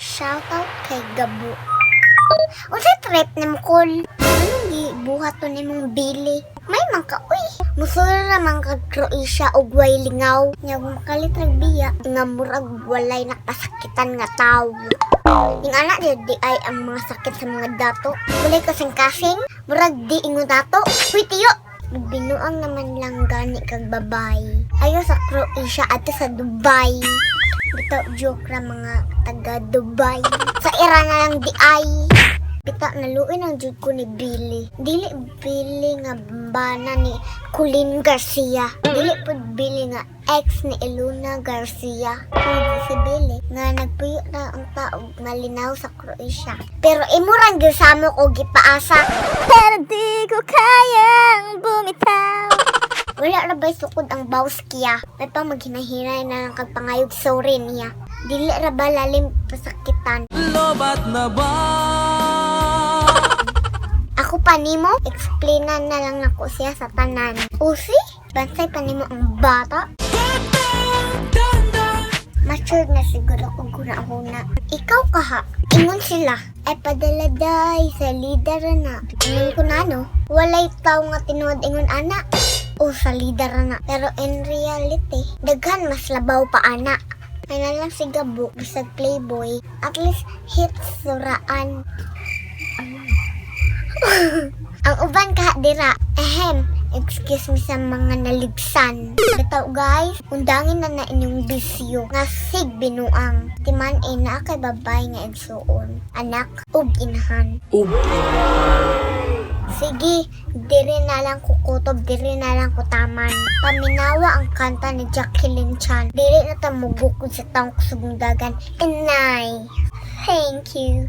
Shoutout kay Gabo. Unsay trip nimo, Kol? Anong gibuhat to nimong Billy? May man ka, uy. Musulod ra man kag Croatia og way lingaw. Nya makalit rag biya nga murag walay nakasakitan nga tawo. Yung anak di, di ay ang mga sakit sa mga dato. Walay kasing-kasing. Murag di ingon dato. Uy, tiyo! Binuang naman lang gani kag babay. Ayo sa Croatia ato sa Dubai. Bitaw, joke ra, mga taga Dubai. Sa Iran na lang di ay. Bitaw, naluoy ang jud ko ni Billy. Dili Billy nga bana ni Colleen Garcia. Dili pud Billy nga ex ni Ilona Garcia. Kundi si Billy nga nagpuyo na ang tao nga linaw sa Croatia. Pero imo rang gisamo ko gipaasa. Pero di ko kayang bumitaw. Wala ra ba'y sukod ang bawskia? May pa maghinahinay na lang kag pangayog sorry niya. Dili ra ba lalim pasakitan? Lobat na ba? Ako pa nimo, explainan na lang nako siya sa tanan. Usi, bansay pa nimo ang bata. Matured na siguro kung huna-huna. Ikaw kaha, ingon sila. Ay padala day sa leader na. Ingon ko na, no. Walay tao nga tinuod ingon ana. O sa leader na. Pero in reality, daghan mas labaw pa ana. Ay na lang si Gabo, bisag playboy. At least hits suraan. Ang uban kaha dira, ehem, excuse me sa mga naligsan. Bitaw guys, undangin na na inyong bisyo nga sig binuang. Timan eh naa kay babay nga igsuon, anak ug inahan. Ug Sige, diri na lang ko kutob, diri na lang ko taman. Paminawa ang kanta ni Jacqueline Chan. Dili na ta mugukod sa taong kusugong dagan. Inay! Thank you.